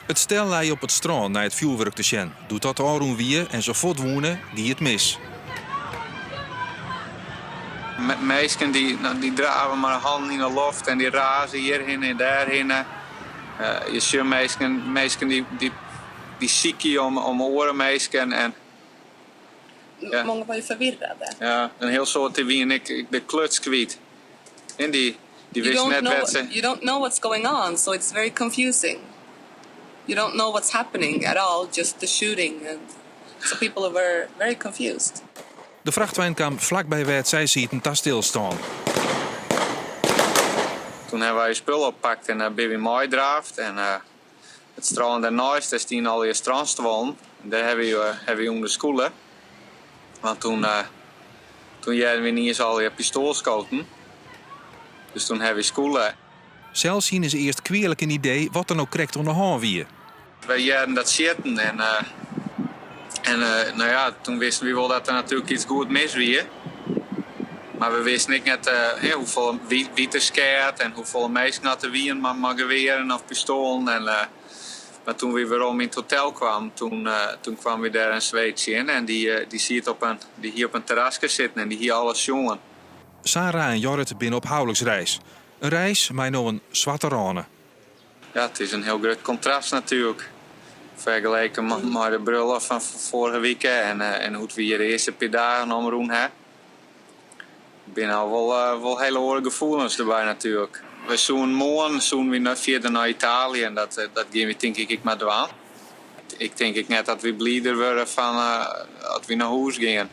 It stel lei op it strân nei it fjoerwurk te sjen. Doe't dat ôfrûn wie en se fuort woene, gie it mis. Minsken dy drave mei de hannen yn 'e loft en dy raze hjirhinne en dêrhinne. Je sjogge minsken, minsken dy sykje om oare minsken. En, ja. Många var ju förvirrade. Ja, in hiel soad dy wiene ek de kluts kwyt. En dy wisten net wêr't se. You don't know what's going on, so it's very confusing. You don't know what's happening at all, just the shooting. And so people were very confused. De frachtwein kaam flakby wêr't sy sieten ta stilstân. Toen hawwe wy spul oppakt en binne wy meidraafd. En it strân dêrneist, dêr stiene allegear strânstuollen. Dêr hawwe wy ûnder skûle. Want toen hearden wy yniens allegear pistoalskoten. Dus toen hawwe wy skûle. Sels hiene se earst kwealik in idee wat der no krekt oan de hân wie. Wy hearden dat sjitten en no ja, toen wisten wy wol dat der natuerlik yts goed mis wie. Mar we wisten ek net hoefolle wie der skeat en hoefolle minsken dat der wiene mei gewearen of pistoalen. En, mar toen wy werom yn it hotel kwamen, toen kwamen wy dêr in Sweed tsjin en dy hie op in terraske sitten en dy hie alles sjoen. Sarah en Jorrit binne op houliksreis. In reis mei no in swarte râne. Ja, it is in hiel grut kontrast natuerlik. Fergeleken mei de brulloft fan foarige wike en hoe't wy hjir de earste pear dagen omrûn ha. Binne al wol hiele oare gefoelens derby natuerlik. We soene moarn soene wy fierder nei Italië en dat gean wy tink ik ek mar dwaan. Ik tink ek net dat wy blider wurde fan as wy nei hûs gean.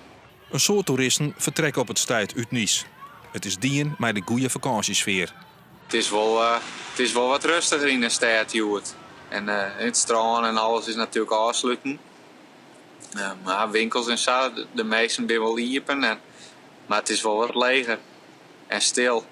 In soad toeristen fertrekke op it stuit út Nice. It is dien mei de goede fakânsjesfear. It is wol wat rêstiger yn de stêd hjoed. En it strân en alles is natuerlik ôfsletten. Mar winkels en sa, de measten binne wol iepen. En, mar it is wol wat leger en stil.